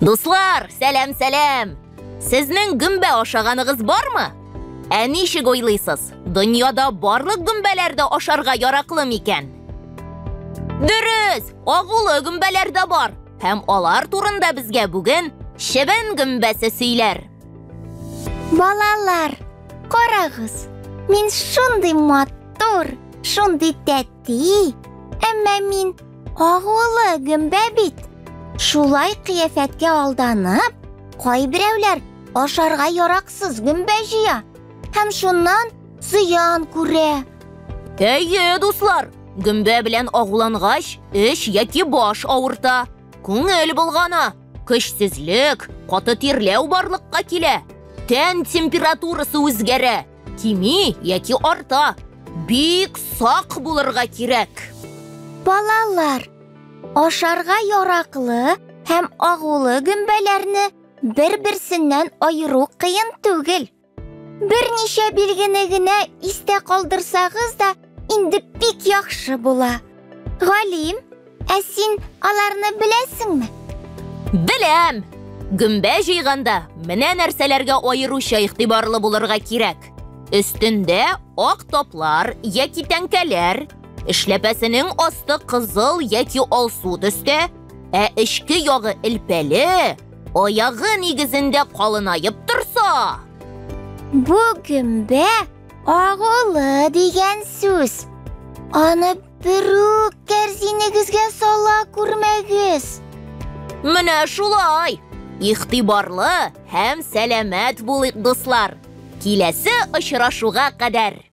Дуслар, сәлам, сәлам! Сезнең гөмбә ашаганыгыз бармы? Ә ничек уйлыйсыз, дөньяда барлык гөмбәләр дә ашарга яраклы микән? Дөрес, агулы гөмбәләр дә бар. Һәм алар турында безгә бүген чебен гөмбәсе сөйләр. Балалар, карагыз, мин шундый матур, шундый тәти, әмма мин агулы гөмбә бит. Шулай кыяфәткә алданып, кайберәүләр ашарга яраксыз гөмбә җыя һәм шуннан зыян күрә. Әйе, дуслар, гөмбә белән агулангач, эч яки баш авырта, күңел болгана, көчсезлек, каты тирләү барлыкка килә, тән температурасы үзгәрә, кими яки арта. Бик сак булырга кирәк. Балалар, ашарга яраклы һәм агулы гөмбәләрне бер-берсеннән аеру кыен түгел. Берничә билгене генә истә калдырсагыз да, инде бик яхшы була. Галим, ә син аларны беләсеңме? Беләм! Гөмбә җыйганда менә нәрсәләргә аеруча игътибарлы булырга кирәк. Өстендә ак таплар яки тәңкәләр, эшләпәсенең асты кызыл яки алсу төстә, ә эчке ягы элпәле, аягы нигезендә калынаеп торса. Бу гөмбә агулы дигән сүз. Аны берүк кәрзинегезгә сала күрмәгез. Менә шулай. Игътибарлы һәм сәламәт булыйк, дуслар. Киләсе очрашуга кадәр.